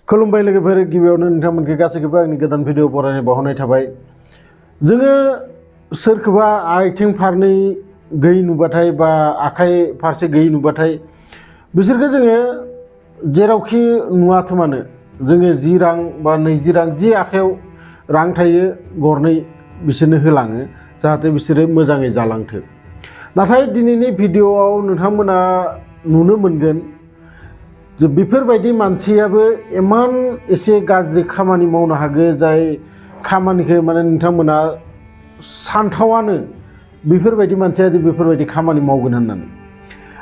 खुलुमबाय लोगोफोर गिबियावनो नोंथांमोनखौ गासैखौबो आंनि गोदान भिडिअ बरायनाय बावहरनाय थाबाय। जोङो सोरखौबा आथिं फारनै गैयै नुबाथाय बा आखाइ फारसे गैयै नुबाथाय बिसोरखौ जोङो जेरावखि नुवाथों मानो जोङो 10 रां बा 20 रां जि आखायाव रां थायो गरनै बिसोरनो होलाङो जाहाथे बिसोरो मोजाङै जालांथों। नाथाय दिनैनि भिडिअआव नोंथांमोना नुनो मोनगोन जे बेफोरबायदि मानसियाबो इमान एसे गाज्रि खामानि मावनो हागौ जाय खामानिखौ माने नोंथांमोना सानथावानो बेफोरबायदि मानसिया जे बेफोरबायदि खामानि मावगोन होननानै।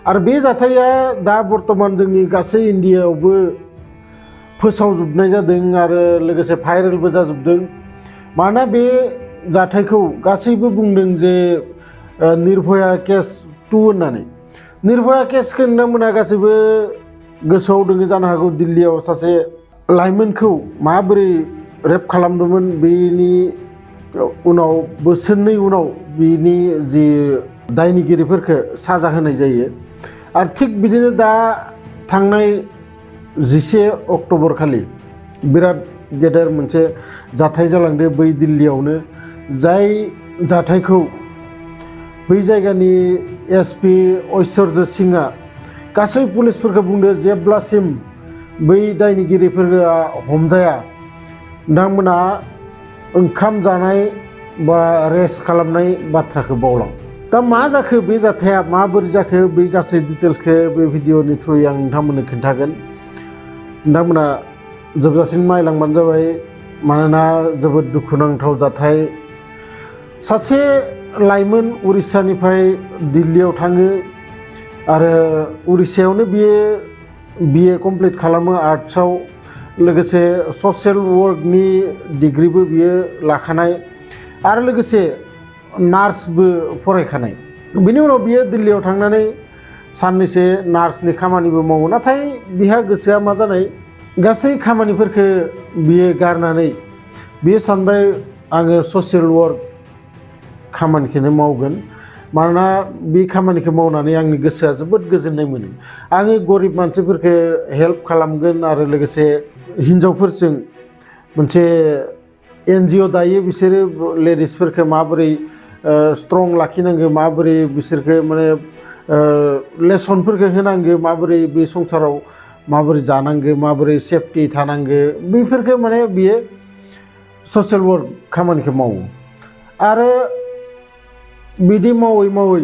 आरो बे जाथाया दा बर्तमान जोंनि गासै इन्डियायावबो फोसावजोबनाय जादों आरो लोगोसे भाइरेलबो जाजोबदों। मानोना बे जाथायखौ गासैबो बुंदों जे निर्भया केस 2 होननानै। निर्भया केसखौ नोंथांमोना गासैबो गोसोआव दोङो जानो हागौ। दिल्लीयाव सासे लाइमोनखौ माबोरै रेप खालामदोंमोन, बेनि उनाव बोसोरनै उनाव बिनि जि दायनिगिरिफोरखौ साजा होनाय जायो। आरो थिग बिदिनो दा थांनाय 11 अक्ट'बर खालि बिराद गेदेर मोनसे जाथाय जालांदो बै दिल्लीयावनो। जाय जाथायखौ बै जायगानि एसपि ऐश्वर्य सिंहआ गासै पुलिसफोरखौ बुंदो जेब्लासिम बै दायनिगिरिफोरा हमजाया नोंथांमोना ओंखाम जानाय बा रेस्ट खालामनाय बाथ्राखौ बावलां। दा मा जाखो बे जाथाया, माबोरै जाखो, बै गासै डिटेल्सखौ बे भिडिअनि थ्रुयै आं नोंथांमोननो खिन्थागोन। नोंथांमोना जोबजासिम नायलांबानो जाबाय। मानोना जोबोद दुखुनांथाव जाथाय। सासे लाइमोन उरिस्सानिफ्राय दिल्लीयाव थाङो आरो उरिस्सायावनो बियो BA कमप्लिट खालामो आर्ट्सआव, लोगोसे ससियेल वर्कनि डिग्रिबो बियो लाखानाय आरो लोगोसे नार्सबो फरायखानाय। बिनि उनाव बियो दिल्लीयाव थांनानै साननैसो नार्सनि खामानिबो मावो। नाथाय बिहा गोसोआ मा जानाय, गासै खामानिफोरखौ बियो गारनानै बियो सानबाय आङो ससियेल वर्क खामानिखौनो मावगोन। मानोना बे खामानिखौ मावनानै आंनि गोसोआ जोबोद गोजोननाय मोनो। आङो गरिब मानसिफोरखौ हेल्प खालामगोन आरो लोगोसे हिन्जावफोरजों मोनसे NGO दायो। बिसोरो लेडिसफोरखौ माबोरै स्ट्रं लाखिनांगौ, माबोरै बिसोरखौ माने लेसनफोरखौ होनांगौ, माबोरै बे संसाराव माबोरै जानांगौ, माबोरै सेफटि थानांगौ, बेफोरखौ माने बियो ससियेल वर्क खामानिखौ मावो। आरो बिदि मावै मावै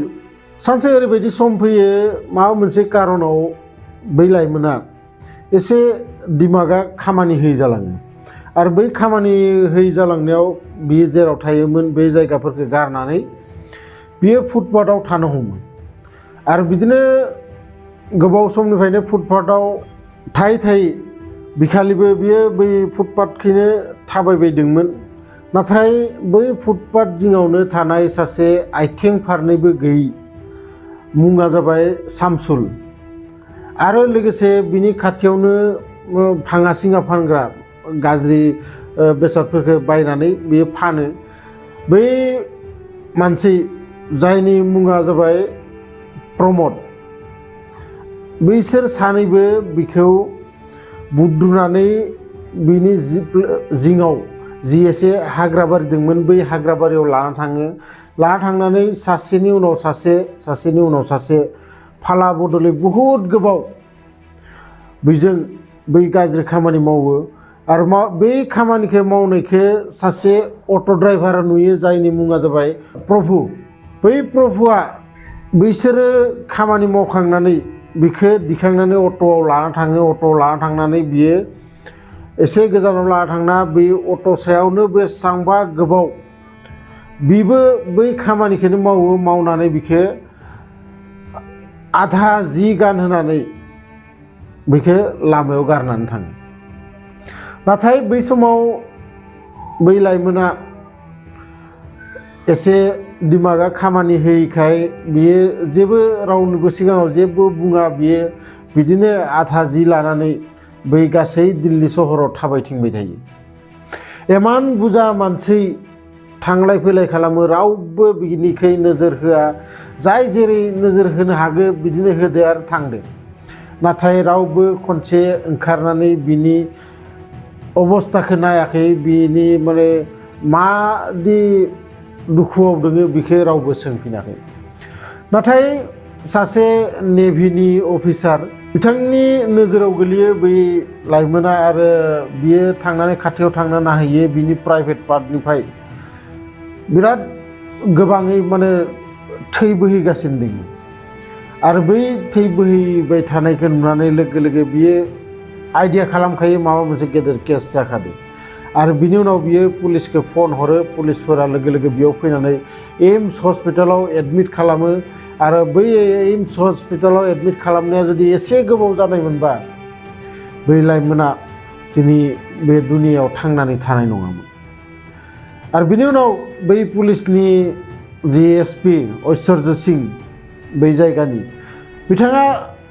सानसे ओरैबायदि सम फैयो, माबा मोनसे कारनाव बै लाइमोना एसे दिमागा खामानि होयै जालाङो। आरो बै खामानि होयै जालांनायाव बियो जेराव थायोमोन बे जायगाफोरखौ गारनानै बियो फुटपाथआव थानो हमो। आरो बिदिनो गोबाव समनिफ्रायनो फुटपाथआव थायै थायै बिखालिबो बियो बै फुटपाथखौनो थाबायबायदोंमोन। नाथाय बै फुटपाथ जिङावनो थानाय सासे आथिं फारनैबो गैयै, मुङा जाबाय सामसुल। आरो लोगोसे बिनि खाथियावनो भाङा सिङा फानग्रा गाज्रि बेसादफोरखौ बायनानै बियो फानो। बै मानसि जायनि मुङा जाबाय प्रमद, बैसोर सानैबो बिखौ बुद्रुनानै बिनि जिङाव जि एसे हाग्रा बारि दंमोन बै हाग्रा बारियाव लाना थाङो। लाना थांनानै सासेनि उनाव सासे, सासेनि उनाव सासे फाला बदलै बहुद गोबाव बैजों बै गाज्रि खामानि मावो। आरो बै खामानिखौ मावनायखौ सासे अट' ड्राइभारा नुयो जायनि मुङा जाबाय प्रभु। बै प्रभुआ बैसोरो खामानि मावखांनानै बिखौ दिखांनानै अट'आव लाना थाङो। अट'आव लाना थांनानै बियो एसे गोजानाव लाना थांना बे अट' सायावनो बेसेबांबा गोबाव बिबो बै खामानिखौनो मावो। मावनानै बिखौ आधा जि गानहोनानै बेखौ लामायाव गारनानै थाङो। नाथाय बै समाव बै लाइमोना एसे दिमागा खामानि होयैखाय बियो जेबो रावनिबो सिगाङाव जेबो बुङा। बियो बिदिनो आधा जि लानानै बै गासै दिल्ली सहराव थाबायथिंबाय थायो। इमान बुरजा मानसि थांलाय फैलाय खालामो, रावबो बिनिखै नोजोर होआ। जाय जेरै नोजोर होनो हागौ बिदिनो होदो आरो थांदो। नाथाय रावबो खनसे ओंखारनानै बिनि अबस्थाखौ नायाखै बिनि माने मादि दुखुआव दोङो बिखौ रावबो सोंफिनाखै। नाथाय सासे नेभिनि अफिसार बिथांनि नोजोराव गोलैयो बै लाइमोना आरो बियो थांनानै खाथियाव थांना नायहैयो बिनि प्राइभेट पार्टनिफ्राय बिराद गोबाङै माने थै बोहैगासिनो दङ आरो बै थै बोहैबाय थानायखौ नुनानै लोगो लोगो बियो आइडिया खालामखायो माबा मोनसे गेदेर केस जाखादो आरो बिनि उनाव बियो पुलिसखौ फन हरो। पुलिसफोरा लोगो लोगो बेयाव फैनानै एम्स हस्पिटालाव एडमिट खालामो आरो बै एम्स हस्पिटालाव एडमिट खालामनाया जुदि एसे गोबाव जानायमोनबा बै लाइमोना दिनै बे दुनियाव थांनानै थानाय नङामोन। आरो बिनि उनाव बै पुलिसनि जि एसपि ऐश्वर्य सिं बै जायगानि बिथाङा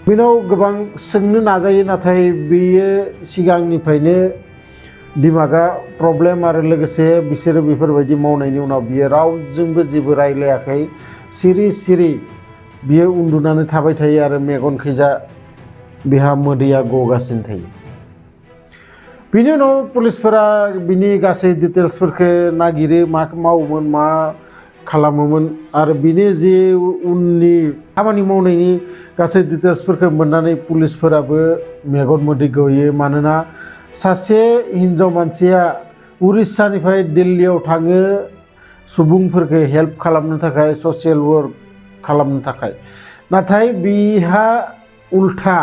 बेनाव गोबां सोंनो नाजायो, नाथाय बियो सिगांनिफ्रायनो दिमागा प्रब्लेम आरो लोगोसे बिसोरो बेफोरबायदि मावनायनि उनाव बियो रावजोंबो जेबो रायलायाखै। सिरि सिरि बियो उन्दुनानै थाबाय थायो आरो मेगनखैजा बिहा मोदैया गगासिनो थायो। बिनि उनाव पुलिसफोरा बिनि गासै डिटेल्सफोरखौ नागिरो, मा मावोमोन मा खालामोमोन आरो बिनि जे उननि खामानि मावनायनि गासै डिटेल्सफोरखौ मोननानै पुलिसफोराबो मेगन मोदै गयो। मानोना सासे हिन्जाव मानसिया उरिस्सानिफ्राय दिल्लीयाव थाङो सुबुंफोरखौ हेल्प खालामनो थाखाय, ससियेल वर्क खालामनो थाखाय, नाथाय बिहा उल्था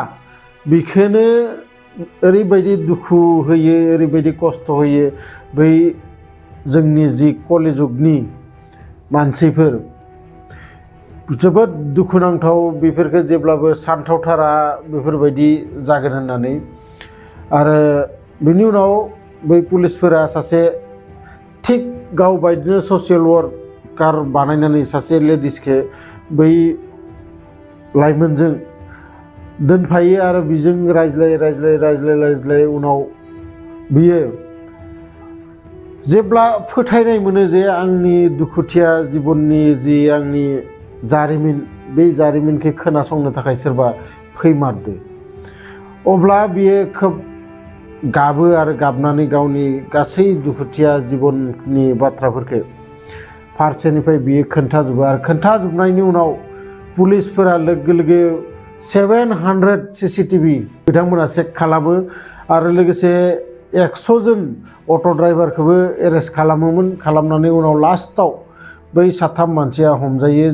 बिखौनो ओरैबायदि दुखु होयो, ओरैबायदि खस्थ' होयो बै जोंनि जि कलिजुगनि मानसिफोर। जोबोद दुखुनांथाव, बेफोरखौ जेब्लाबो सानथावथारा बेफोरबायदि जागोन होननानै। आरो बिनि उनाव बै पुलिसफोरा सासे थिग गाव बायदिनो ससियेल वर्कार बानायनानै सासे लेडिसखौ बै लाइमोनजों दोनफायो आरो बिजों रायज्लाय उनाव बियो जेब्ला फोथायनाय मोनो जे आंनि दुखुथिया जिबननि जि आंनि जारिमिन, बे जारिमिनखौ खोनासंनो थाखाय सोरबा फैमारदो, अब्ला बियो खोब गाबो आरो गाबनानै गावनि गासै दुखुथिया जिबननि बाथ्राफोरखौ फारसेनिफ्राय बियो खोन्थाजोबो। आरो खोन्थाजोबनायनि उनाव पुलिसफोरा लोगो लोगो 700 CCTV बिथांमोना चेक खालामो आरो लोगोसे 100 जन अट' ड्राइभारखौबो एरेस्ट खालामोमोन। खालामनानै उनाव लास्टाव बै 3 मानसिया हमजायो,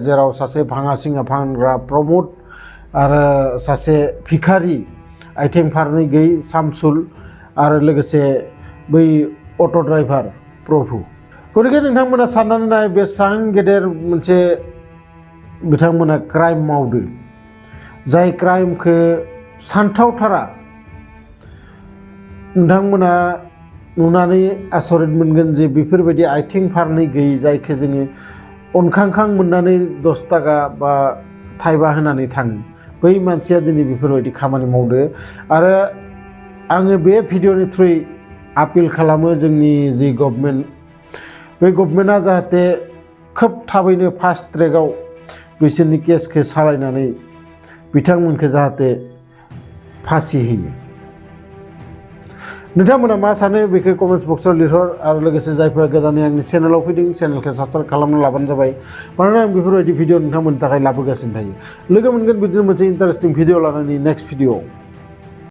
जेराव सासे भाङा सिङा फानग्रा प्रमद आरो सासे भिखारि आथिं फारनै गैयै सामसुल आरो लोगोसे बै अट' ड्राइभार प्रभु। गतिके नोंथांमोना साननानै नाय बेसेबां गेदेर मोनसे बिथांमोना क्राइम मावदो, जाय क्राइमखौ सानथावथारा। नोंथांमोना नुनानै आसरित मोनगोन जे बेफोरबायदि आथिं फारनै गैयै जायखौ जोङो अनखांखां मोननानै 10 थाखा बा थाइबा होनानै थाङो, बै मानसिया दिनै बेफोरबायदि खामानि मावदो। आरो आङो बे भिडिअनि थ्रुयै आपिल खालामो जोंनि जि गभर्नमेन्ट, बे गभर्नमेन्टआ जाहाथे खोब थाबैनो फास्ट ट्रेकआव बिसोरनि केसखौ सालायनानै बिथांमोनखौ जाहाथे फासि होयो। नोंथांमोना मा सानो बेखौ कमेन्ट्स बक्सआव लिरहर। आरो लोगोसे जायफोरा गोदानै आंनि चेनेलाव फैदों, चेनेलखौ साबस्क्राइब खालामना लाबानो जाबाय, मानोना आं बेफोरबायदि भिडिअ नोंथांमोननि थाखाय लाबोगासिनो थायो। लोगो मोनगोन बिदिनो मोनसे इन्टारेस्टिं भिडिअ लानानै नेक्स्ट भिडिअ।